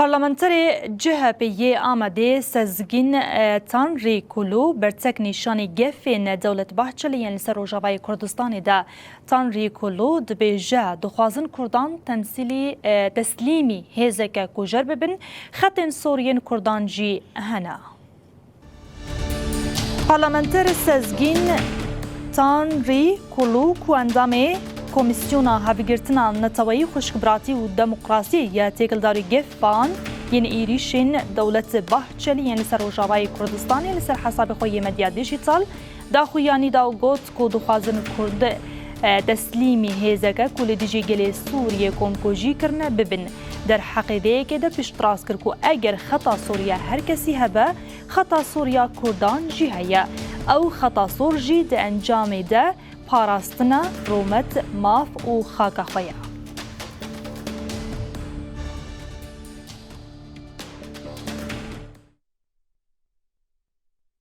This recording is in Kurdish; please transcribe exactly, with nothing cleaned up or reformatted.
Parlamenterê C H P yê Amedê Sezgîn, e, Tanrî Kulu bertek nîşanî gefên Dewlet Bahçelî yên li ser Rojavayê Kurdistanê de. Tanrî Kulu dibêje, dixwazin Kurdan temsîlî, e, teslîmî hêzeke kujer bibin, xetên sor yên Kurdan jî hene. Parlamenter Sezgîn Tanrî Kulu ku endamê Komîsyona Hevgirtina Neteweyî, Xweşikbiratî û Demokrasiyê ye, têkildarî gefan yên êrîşên Dewlet Bahçelî yên li ser Rojavayê Kurdistanê li ser hesabê xwe yê medya dîjîtal daxuyanî da û got ku dixwazin Kurd, e, teslîmî hêzeke ku li dijî gelê Sûriyê komkujî kirine bibin. Derheqê vê yekê de piştrast kir ku eger xeta sor ya her kesî hebe, xeta sor ya Kurdan jî heye. Ew xeta sor jî di encamê de parastina rûmet, maf û xaka xwe ye.